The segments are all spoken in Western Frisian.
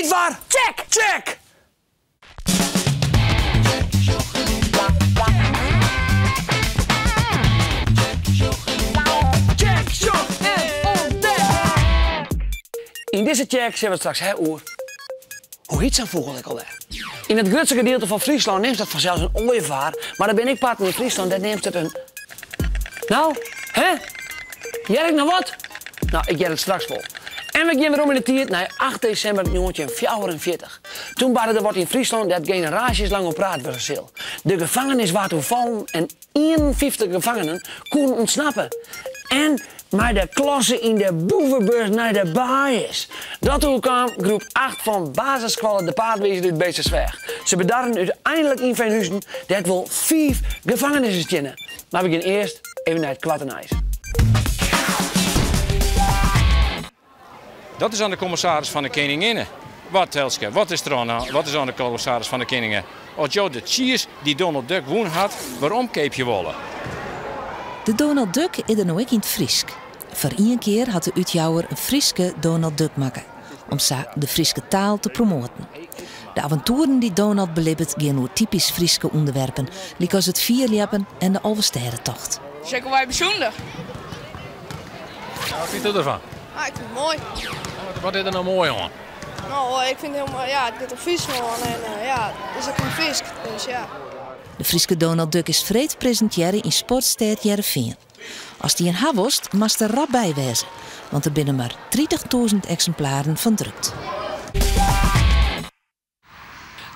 Tiid foar Tsjek! Tsjek! Tsjek, sjoch en ûntdek! Yn dizze tsjek sille we it straks ha oer hoe hyt sa'n fûgel ek alwer. Yn it grutste gedielte fan Fryslân neamst dat fansels in oaievaar, mar der binne ek parten yn Fryslân dêr neamst it in. No, hè? Hear ik noch wat? No, ik hear it straks wol. En we gean werom yn de tiid nei acht desimber njoggentjinhûndertfjouwerenfjirtich. Toen barde der wat yn Fryslân dêr't generaasjes lang oer praat wurde sil. De gefangenis waard oerfallen en 51 gefangenen koenen ûntsnappe. En mei de klasse yn de boevebus nei de baaiers. Dat oerkaam groep acht fan basisskoalle De Paadwizer út Beetstersweach. Se bedarren úteinlik yn Veenhuizen, dêr't wol fiif gefangenissen stiene. Mar we gean earst even nei it koarte nijs. Dat is oan de kommissaris fan de Keninginne. Wat, Elske, wat is der oan, wat is oan de kommissaris fan de Keninginne as jo de tsiis dy't Donald Duck wûn hat werom keapje wolle? De Donald Duck is der no ek yn it Frysk. Foar ien kear hat de útjouwer in Fryske Donald Duck makke, om sa de Fryske taal te promoaten. De aventoeren dy't Donald belibbet gean oer typysk Fryske ûnderwerpen, lykas it fierljeppen en de Alvestêdetocht. Is ek wol wer bysûnder. Wat fynsto derfan? Ah, ik fyn it moai. Wat is der no moai oan? No, ik fyn it hiel moai. Ja, it giet om Fryslân en ja, it is ek yn Frysk, dus ja. De Fryske Donald Duck is freed presintearre yn Sportstêd Hearrenfean. Ast ien ha wolst, moatst der rap by wêze, want der binne mar tritichtûzen eksimplaren fan drukt.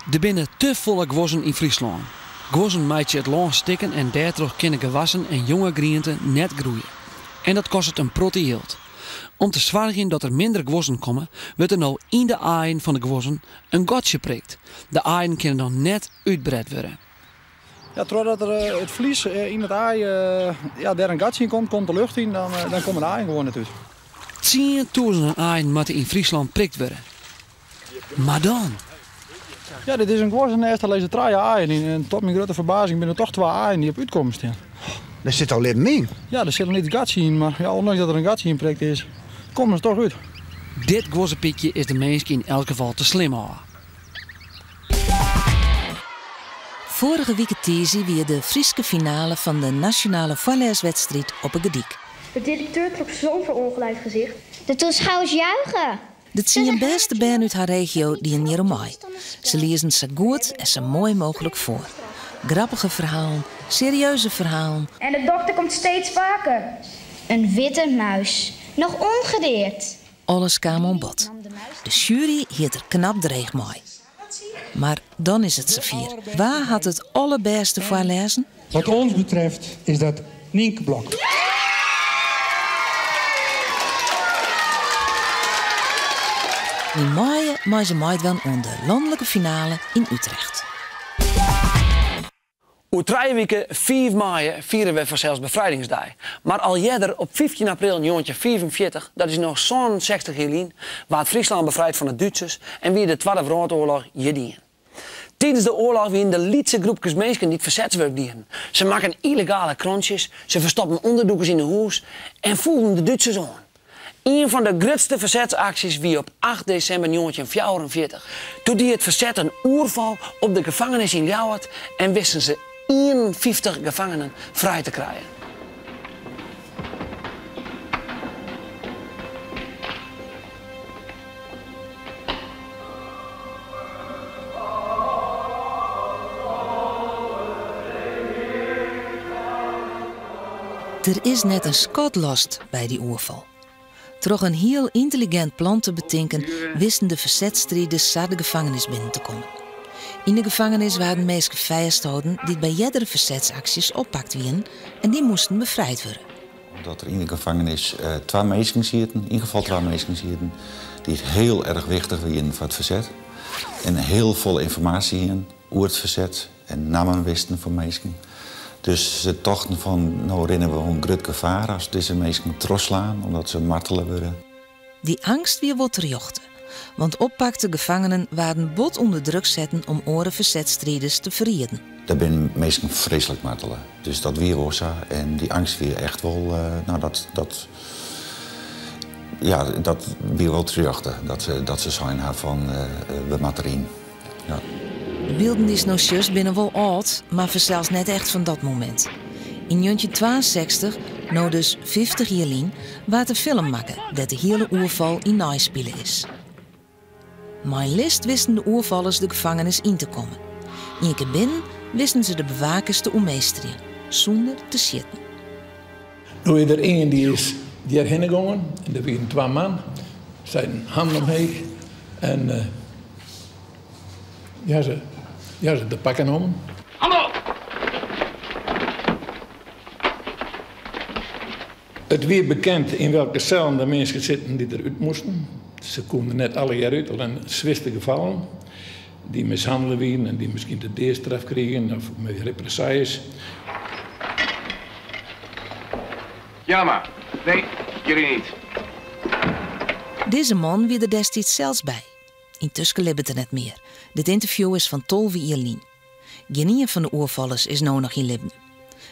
Der binne te folle guozzen yn Fryslân. Guozzen meitsje it lân stikken en dêrtroch kinne gewassen en jonge griente net groeie. En dat kostet in protte jild. Om te soargjen dat der minder guozzen komme, wurdt der no yn de aaien fan de guozzen in gatsje prikt. De aaien kinne dan net útbret wurde. Ja, trochdat der it flies yn it aai, ja, dêr in gatsje yn komt, komt de lucht yn, dan, dan komme de aaien gewoan net út. Tsientûzenen aaien moatte yn Fryslân prikt wurde. Mar dan? Ja, dit is in guozzenêst, dêr lizze trije aaien yn. En tot myn grutte ferbazing binne der toch twa aaien dy't op útkommen stean. Der sit al libben yn? Ja, der sit in lyts gatsje yn, mar ja, ondanks dat der in gatsje yn prikt is, komme se toch út. Dit guozzepykje is de minske yn elk gefal te slim ôf. Foarige wike tiisdei wie de Fryske finale fan de nasjonale foarlêswedstriid op 'e Gerdyk. De directeur trok zo'n verongelijkt gezicht. De toeschouwers juichen. De tsien bêste bern út har regio dienen hjir oan mei. Se liezen sa goed en sa moai mooglik foar. Grappige ferhalen, serieuze ferhalen. En de dokter komt steeds vaker. Een witte muis, nog ongedeerd. Alles kaam oan bod. De sjuery hie it der knap dreech mei. Mar dan is it safier. Wa hat it allerbêste foarlêzen? Wat ons betreft is dat Nynke Blok. Yn maaie mei se meidwaan oan de lanlike finale yn Utrecht. Oer trije wike, fiif maaie, fiere we fansels Befrijdingsdei. Mar al earder, op 15 april 1945, dat is no 67 jier lyn, waard Fryslân befrijd fan de Dútsers en wie de Twadde Wrâldoarloch hjir dien. Tidens de oarloch wienen der lytse groepkes minsken dy't fersetswurk dienen. Se makken yllegale krantsjes, se ferstoppen ûnderdûkers yn 'e hûs en foelen de Dútsers oan. Ien fan de grutste fersetsaksjes wie op acht desimber 1944. Doe die it ferset in oerfal op de gefangenis yn Ljouwert en wisten se 51 gefangenen frij te krijen. Der is net in skot lost by dy oerfal. Troch in hiel yntelligint plan te betinken wisten de fersetsstriders sa de gefangenis binnen te kommen. Yn de gefangenis waarden minsken fêstholden dy't by eardere fersetsaksjes oppakt wienen en dy moasten befrijd wurde. Omdat der yn de gefangenis twa minsken sieten, yn gefal twa minsken sieten, dy't hiel erch wichtich wienen foar it ferset en hiel folle ynformaasje hienen oer it ferset en nammen wisten fan minsken. Dus se tochten fan no rinne we wol in grut gefaar as dizze minsken trochslaan omdat se martele wurde. Dy eangst wie wol terjochte, want oppakte gefangenen waarden bot ûnder druk setten om oare fersetsstriders te ferrieden. Dêr binne minsken freeslik martele. Dus dat wie wol sa en dy eangst wie echt wol, no dat, dat. Ja, dat wie wol terjochte, dat se, dat se sein ha fan we moatte deryn. Ja. De bylden dy'tst no sjochst binne wol âld, mar fansels net echt fan dat momint. Yn 1962, no dus 50 jier lyn, waard in film makke dêr't de hiele oerfal yn neispile is. Mei list wisten de oerfallers de gefangenis yn te kommen. Ien kear binnen wisten se de bewakers te oermeesterjen, sûnder te sjitten. No is der ien dy is hjirhinne gongen en der wienen twa man, seiden hannen omheech en ja se, ja se de pakken nommen. Handen op! It wie bekend yn welke sellen de minsken sitten dy't der út moasten. Se koene der net allegear út, allinne swierste gefallen, dy't mishannele wienen en dy't miskien de deastraf krigen of mei represailles. Jammer. Nee, jullie niet. Dizze man wie der destiids sels by. Yntusken libbet er net mear. Dit ynterview is fan 12 jier lyn. Gjinien fan de oerfallers is no noch yn libben.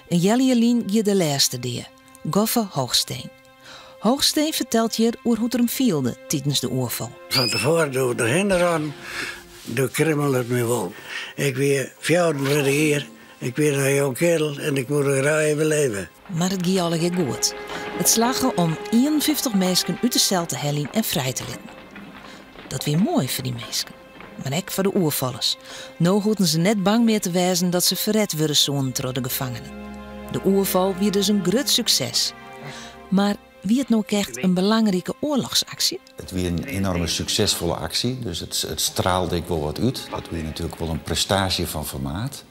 In healjier lyn gie de lêste dea, Goffe Hoogsteen. Hoogsteen fertelt hjir oer hoe't er him fielde tidens de oerfal. Fan tefoaren doe we derhinne rûnen, doe krimmele it my wol. Ik wie 34 jier, ik wie noch in jong kerel en ik woe graach even leve. Mar it gie allegear goed. It slagge om 51 minsken út de sel te heljen en frij te litten. Dat wie moai foar dy minsken, mar ek foar de oerfallers. No hoegden se net bang mear te wêzen dat se ferret wurde soenen troch de gefangenen. De oerfal wie dus in grut sukses. Mar wie it no ek echt in belangrike oarlochsaksje? It wie in enoarme suksesfolle aksje, dus it, it straalde ek wol wat út. Dat wie natuerlik wol in prestaasje fan formaat.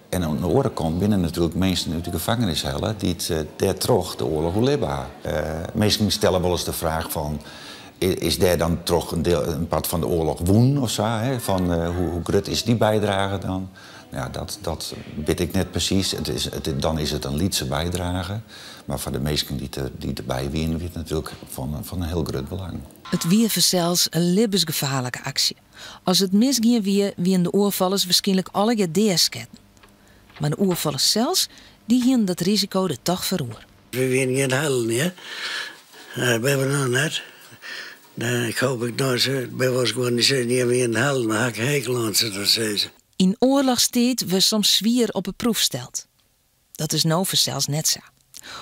En oan de oare kant binne natuerlik minsken út de gefangenis helle dy't dêrtroch de oarloch oerlibbe ha. Minsken stelle wolris de fraach fan, is dêr dan troch in deel, in part fan de oarloch wûn of sa? Hè? Fan, hoe, hoe grut is dy bydrage dan? Ja, dat, dat wit ik net presys. It is, it, dan is it in lytse bydrage. Mar foar de minsken dy't der, dy't derby wiene, wie it natuerlik fan, fan in hiel grut belang. It wie fansels in libbensgefaarlike aksje. As it misgien wie, wienen de oerfallers wierskynlik allegear deasketten. Mar de oerfallers sels, dy hienen dat risiko der toch foar oer. We wienen gjin helden, hear. Dat binne we noch net. Ik hoop ik noch by wolris gewoan dy sizzen, jim wienen helden, mar ha ik in hekel oan se dat sizze. Yn oarlochstiid wurdst soms swier op 'e proef steld. Dat is no fansels net sa.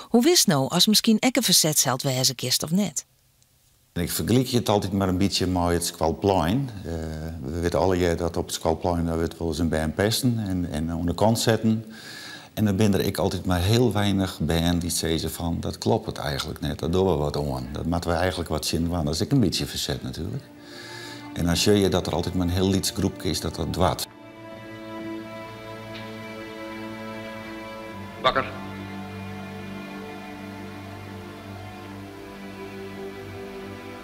Hoe witst no ast miskien ek in fersetsheld wêze kinst of net? Ik fergelykje it altyd mar in bytsje mei it skoalplein. We witte allegear dat op it skoalplein daar wurdt wolris in bern pesten en, en oan de kant setten. En dan binne der ek altyd mar hiel weinich bern dy't sizze fan dat kloppet eigentlik net, dat dogge we wat oan. Dat moatte we eigentlik wat tsjin dwaan. Dat is ek in bytsje ferset natuerlik. En dan sjoch je dat der altyd mar in hiel lyts groepke is dat dat doart. Wakker.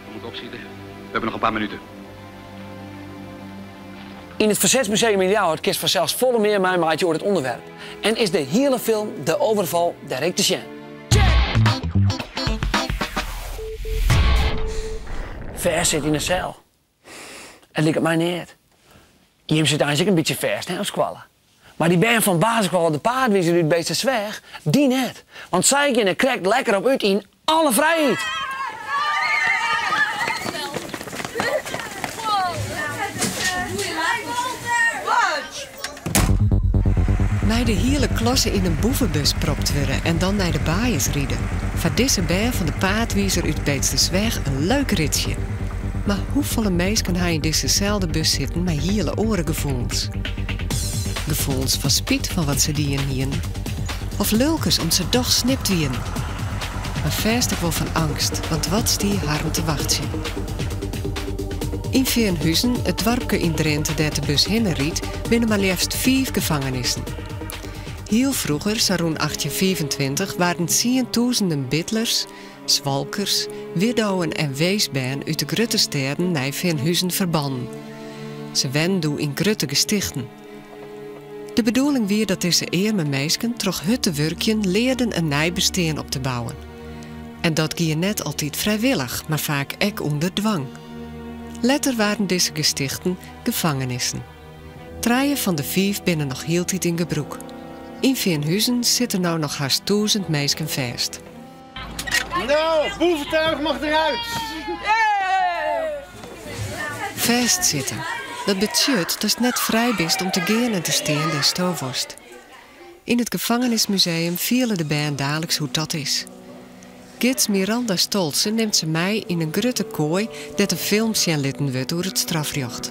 We moeten opschieten. We hebben nog een paar minuten. Yn it Fersetsmuseum yn Ljouwert kinst fansels folle mear meimeitsje oer it ûnderwerp. En is de hiele film De Overval dêr ek te sjen. Fêstsitte yn 'e sel. It liket my neat. Jim sitte eins ek in bytsje fêst, hè, op skoalle. Mar dy bern fan basisskoalle De Paadwizer út Beetstersweach, dy net. Want sy geane der krekt lekker op út yn alle frijheid. Mei de hiele klasse yn in boefebus propt wurde en dan nei de baaiers ride. Foar dizze bern fan De Paadwizer út Beetstersweach in leuk ritsje. Mar hoefolle minsken ha yn dizze selde bus sitten mei hiele oare gefoelens? Gefoelens fan spyt fan wat se dien hienen. Of lulkens om't se dochs snipt wienen. Mar fêst ek wol fan eangst, want wat stie harren te wachtsjen? Yn Feanhuzen, it doarpke yn Drinte dêr't de bus hinne rydt, binne mar leafst fiif gefangenissen. Hiel froeger, sa rûn 1825, waarden tsientûzenen bidlers, swalkers, widdowen en weesbern út de grutte stêden nei Feanhuzen ferbannen. Se wennen doe yn grutte gestichten. De bedoeling wie dat dizze earme minsken troch hurd te wurkjen learden in nij bestean op te bouwen. En dat gie net altyd frijwillich, mar faak ek ûnder dwang. Letter waarden dizze gestichten gefangenissen. Trije fan de fiif binne noch hieltyd yn gebrûk. Yn Feanhuzen sitte no noch hast tûzen minsken fêst. Nou, boeventuig mag eruit. Fêstsitte. Dat betsjut datst net frij bist om te gean en te stean dêr'tsto wolst. Yn it gefangenismuseum fiele de bern daliks hoe't dat is. Gids Miranda Stolze nimt se mei yn in grutte koai dêr't in film sjen litten wurdt oer it strafrjocht.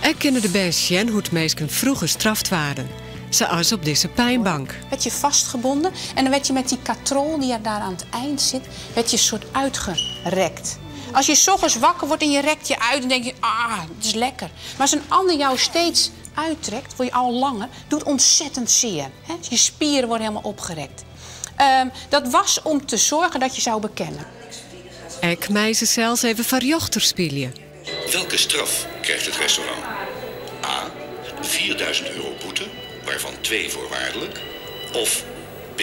Ek kinne de bern sjen hoe't minsken froeger straft waarden, sa as op dizze pynbank. Werd je vastgebonden en dan werd je met die katrol die er daar aan het eind zit, werd je soort uitgerekt. Als je 's ochtends wakker wordt en je rekt je uit, dan denk je, ah, het is lekker. Maar als een ander jou steeds uittrekt, word je al langer, doet ontzettend zeer. Hè? Je spieren worden helemaal opgerekt. Dat was om te zorgen dat je zou bekennen. Ek mei se sels even foar rjochter spylje. Welke straf krijgt het restaurant? A. 4000 euro boete, waarvan 2 voorwaardelijk. Of B.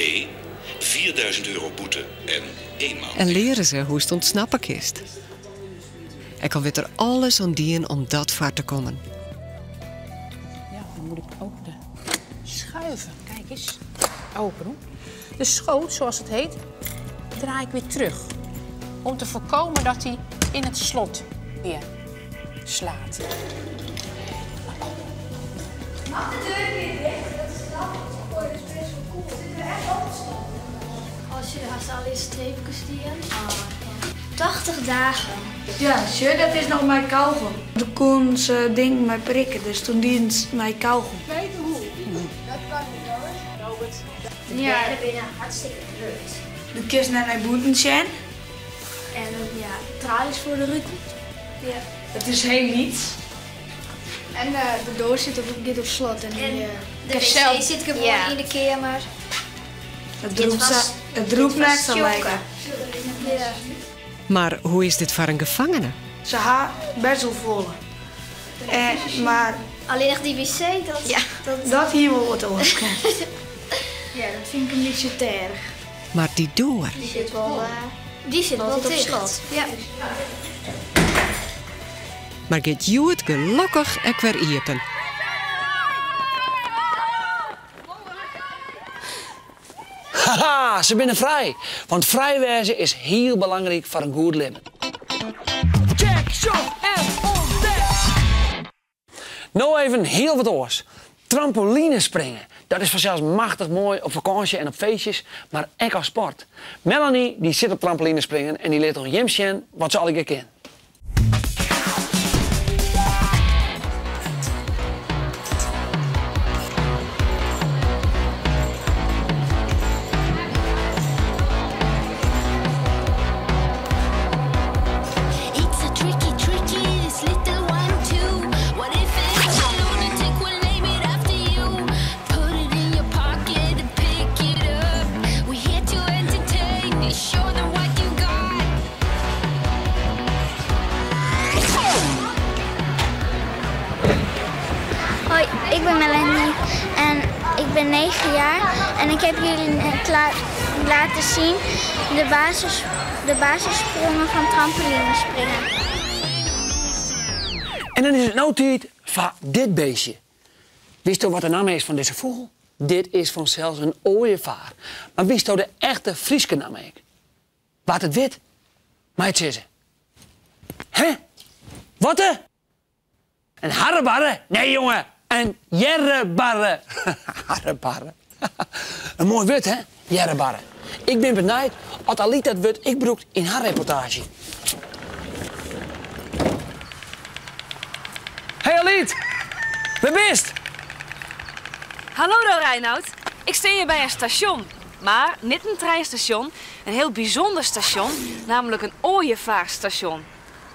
4000 euro boete en 1 maand. En leare se hoe'tst ûntsnappe kinst. Ek al wurdt der alles oan dien om dat foar te kommen. Ja, dan moet ik ook de schuiven. Kijk eens. Open doen. De schoot, zoals het heet, draai ik weer terug. Om te voorkomen dat hij in het slot weer slaat. Mag de deur weer dicht? Dat is knap. Oh, dat is best wel cool. Zit er echt op slot? Als je haast al eens streepjes die in. 80 dagen. Ja, sure, dat is nog mijn kauwgom. Toen kon ze ding mij prikken, dus toen diende ze mijn kauwgom. Weet je hoe? Dat kan niet hoor. Robert. Ja, dan ben je hartstikke rut. De kist naar mijn boeten zijn. En dan, ja, tralies voor de ruten. Ja. Het is heel niets. En de doos zit op, op slot. En, die, En de ik wc zelf- zit gewoon Ja. in de kamer. Het Dit roept was- het roept dit was net zo chokken. lekker. Ja. Maar hoe is dit foar in gefangene? Ze ha best wel vol. Maar Alleen nog die wc, dat... Ja. Dat, dat hier wel wat oor. Ja, dat vind ik een beetje te erg. Maar die doar. Die zit wel, die zit wel op dicht. slot. Ja. Mar giet hjoed gelokkich ek wer iepen. Haha, se binne frij. Want frij wêze is hiel belangryk foar in goed libben. Check, sjoch en ûntdek! No even hiel wat oars. Trampolinespringen. Dat is fansels machtich moai op fakânsje en op feestjes, mar ek as sport. Melanie dy sit op trampolinespringen en dy lit oan jim sjen wat se allegear kin. It's a tricky, tricky, this little one too. What if it's a lunatic will name it after you? Put it in your pocket and pick it up. We're here to entertain, show them what you got. Hoi, ik ben Melanie en ik ben 9 jaar en ik heb jullie net laten zien de basissprongen van trampolinespringen. En dan is it no tiid foar dit beestje. Witsto wat de namme is fan dizze fûgel? Dit is fansels in oaiefaar. Mar witsto de echte Fryske namme ek? Wa't it wit, mei it sizze. Hè? Wat de? In harrebarre? Nee jonge, in jerrebarre. Harrebarre. In moai wurd, hè? Jerrebarre. Ik bin benijd oft Alyt dat wurd ek brûkt yn har reportaazje. Hey Alyt, wêr bist? Hallo daar Reinoud. Ik sta hier by in stasjon. Mar net in treinstasjon, in hiel bysûnder stasjon, namentlik in oaiefaarstasjon.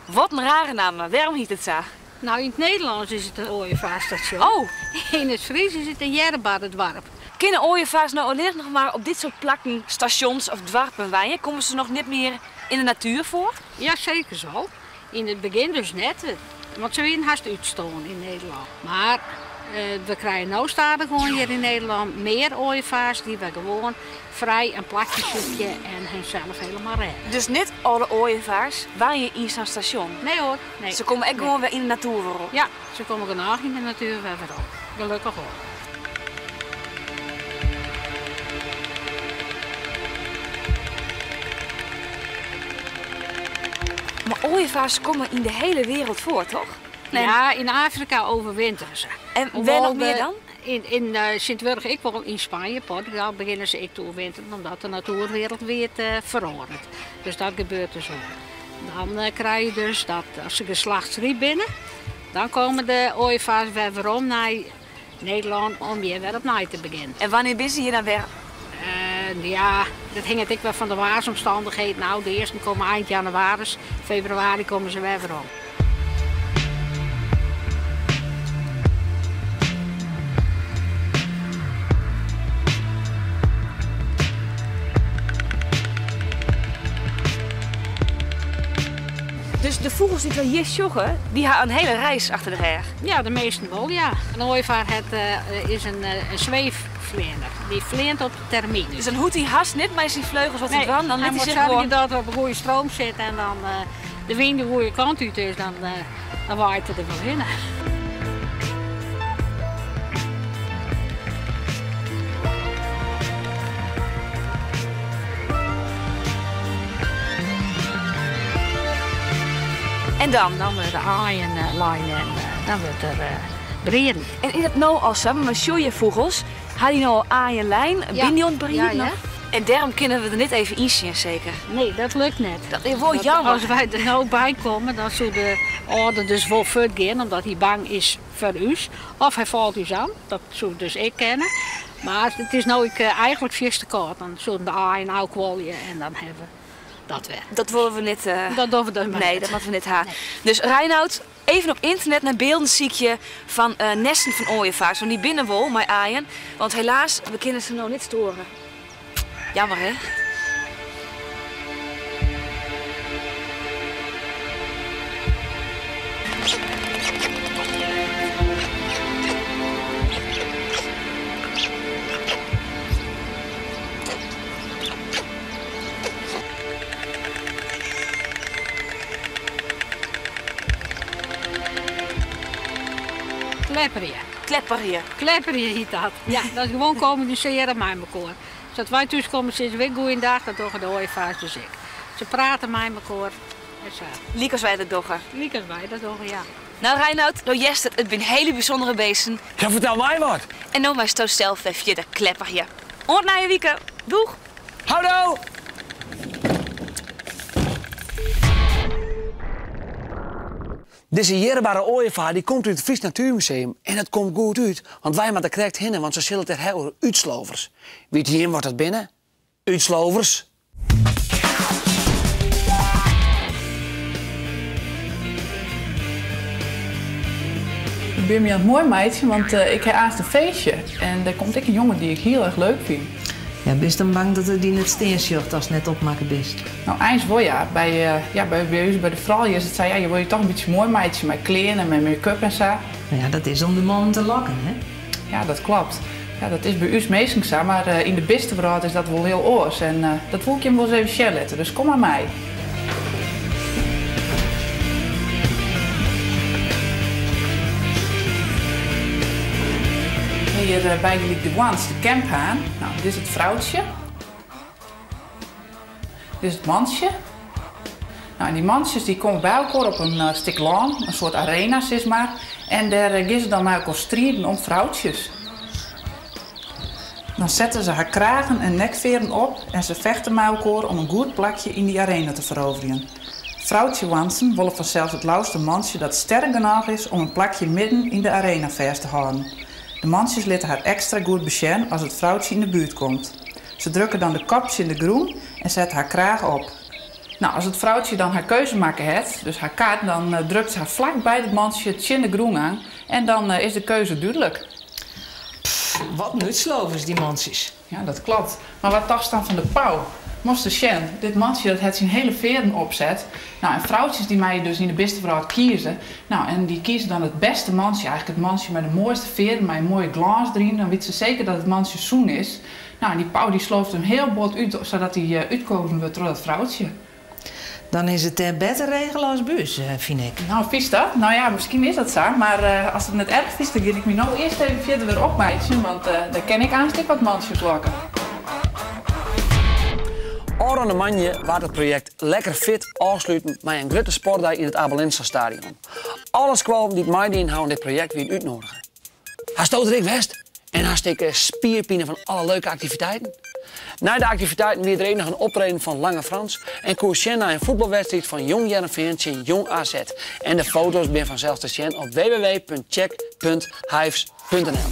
Wat in rare namme, wêrom hjit it sa? Nou, yn it Nederlânsk is it in oaiefaarstasjon. Oh. Yn it Frysk is it in jerrebarredoarp. Kinne oaiefaars no allinnich noch mar op dit soart plakken, stasjons of doarpen wenje? Komme se noch net mear yn de natuer foar? Ja, seker wol. Yn it begjin dus net, want se wiene hast útstoarn yn Nederlân. Mar we krije no stadichoan hjir yn Nederlân mear oaiefaars dy't wer gewoan frij in plakje sykje en harsels hielendal rêde. Dus net alle oaiefaars wenje yn sa'n stasjon? Nee hoor. Nee. Se komme ek Nee. gewoan wer yn de natuer werom? Ja, se komme genôch yn de natuer wer werom. Gelokkich wol. Ooievaars komme yn de hiele wereld foar, toch? Ja, yn Afrika overwinteren se. En wêr noch mear dan? Yn yn tsjintwurdich ek wol yn Spanje, Portugal begjinne se ek te oerwinteren omdat de natuer wereldwiid feroaret. Dus dat gebeurt dus wol. Dan krije je dus dat as se geslachtsryp binne, dan komme de ooievaars wer werom nei Nederlân om hjir wer opnij te begjinnen. En wannear binne se hjir dan wer? Ja, dat hinget ek wer fan de waarsomstannichheden ôf. De earsten komme ein jannewaris, febrewaris komme se wer werom. Dus de fûgels dy't wy hjir sjogge, dy ha in hiele reis achter de rêch? Ja, de measten wol, ja. In ooievaar het, is in sweeffleaner. Dy fleant op de termyn. Dus dan hoecht hy hast net mei syn fleugels wat te dwaan, dan hy lit hy moat sich soargje gewoan... dat er op in goede stroom sit en dan de wyn de goede kant út is, dan, dan waait er der wol hinne. En dan? Dan wurde de aaien lein en dan wurdt der brieden. En is dat no al sa? Want we sjogge fûgels. Ha dy no al aaien lein? Binne dy oan it brieden? Ja, ja. En dêrom kinne we der net even yn sjen, seker? Nee, dat lukt net. Dat is wol jammer. As wy der no by komme, dan soe de âlder dus wol fuortgean, omdat hy bang is foar ús. Of hy falt ús oan, dat soe dus ek kinne. Mar it is no ek eigentlik fierste kâld. Dan soenen de aaien ôfkuolje en dan hawwe we dat wer. Dat wolle we net. Dat dogge we dus mar Nee, net. dat moatte we net ha. Dus Reinout, even op ynternet nei bylden sykje fan nesten fan ooievaars. Want dy binne wol mei aaien. Want helaas, we kinne se no net stoare. Jammer, hè? Klepperje. Klepperje. Klepperje hjit dat. Ja, dat is gewoan kommunisearje mei mekoar. Sa't wy thús komme sizze wy goeiedag, dat dogge de ooievaars dus ek. Se prate mei mekoar en sa. Lykas wy dat dogge. Lykas wy dat dogge, ja. No Reinout, do hearst it, it binne hiele bysûndere bisten. Ja, fertel my wat. En no meisto sels wer fierder klepperje. Oant nije wike. Doeg! Houdoe! Dizze earbere ooievaar dy komt út it Frysk Natuermuseum en dat komt goed út, want wy moatte krekt hinne, want se sille it dêr ha oer útslovers. Wit jim wat dat binne? Útslovers! Ik bin my oan it moai meitsjen, want ik ha aanst in feestje. En dêr komt ek in jonge dy't ik hiel erch leuk fyn. Ja, bist dan bang dat er dy net stean sjocht ast net opmakke bist? No, eins wol ja. By, ja, by, by ús, by de froulju is it sa, ja, je wolle je toch in bytsje moai meitsje mei klean en mei make-up en sa. No ja, dat is om de mannen te lokken, hè? Ja, dat klopt. Ja, dat is by ús minsken sa, mar yn de bistewrâld is dat wol hiel oars. En dat wol ik jim wolris even sjen litte, dus kom mar mei. Hjir bygelyks de hoants, de kemphaan. No, dit is it froutsje. Dit is it mantsje. No, en dy mantsjes dy komme by elkoar op in stik lân, in soart arena sis mar. En dêr gean se dan mei elkoar striden om froutsjes. Dan sette se har kragen en nekfearren op en se fechte mei elkoar om in goed plakje yn dy arena te feroverjen. Froutsjehoantsen wolle fansels it leafst in mantsje dat sterk genôch is om in plakje midden yn de arena fêst te hâlden. De mantsjes litte har ekstra goed besjen as it froutsje yn de buert komt. Se drukke dan de kop tsjin de grûn en sette har kraach op. No, as it froutsje dan har keuze makke hat, dus har kar, dan drukt se har flak by it mantsje tsjin de grûn oan en dan is de keuze dúdlik. Pff, wat in útslovers, dy mantsjes. Ja, dat klopt. Mar wat tochtst dan fan de pau? Moatst ris sjen, dit mantsje dat hat syn hiele fearren opset. No, en froutsjes dy meie dus yn de bistewrâld kieze. No, en dy kieze dan it bêste mantsje, eigentlik it mantsje mei de moaiste fearren, mei in moaie glâns deryn. Dan witte se seker dat it mantsje sûn is. No, en dy pau dy slooft him hiel bot út, sadat hy útkozen wurdt troch dat froutsje. Dan is it dêr better regele as by ús, fyn ik. No, fynst dat? No ja, miskien is dat sa, mar ast it net erch fynst, dan gean ik my no earst even fierder wer opmeitsjen, want dêr kin ik aanst ek wat mantsjes lokke. Ofrûne moandei waard it projekt Lekker Fit ôfsluten mei in grutte sportdei yn it Abe Lenstra Stadion. Alle skoallen dy't meidien ha oan dit projekt wienen útnoadige. Hasto der ek west? En hast ek spierpine fan alle leuke aktiviteiten? Nei de aktiviteiten wie der ek noch in optreden fan Lange Frans en koest sjen nei in fuotbalwedstriid fan Jong Hearrenfean tsjin Jong AZ. En de foto's binne fansels te sjen op www.tsjek.hyves.nl.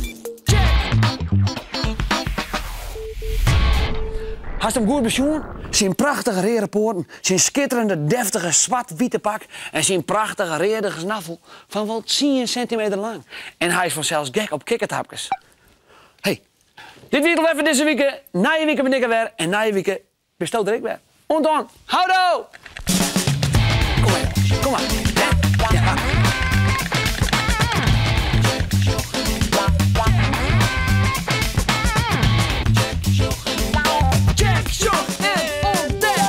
Hast him goed besjoen? Syn prachtige reade poaten, syn skitterende deftige swart-wite pak en syn prachtige reade snaffel fan wol tsien sintimeter lang. En hy is fansels gek op kikkerthapkes. Hey, dit wie it alwer foar dizze wike. Nije wike bin ik der wer en nije wike bisto der ek wer. Oant dan, houdoe! Kom mar, kom mar. Ja. Tsjek, sjoch en ûntdek!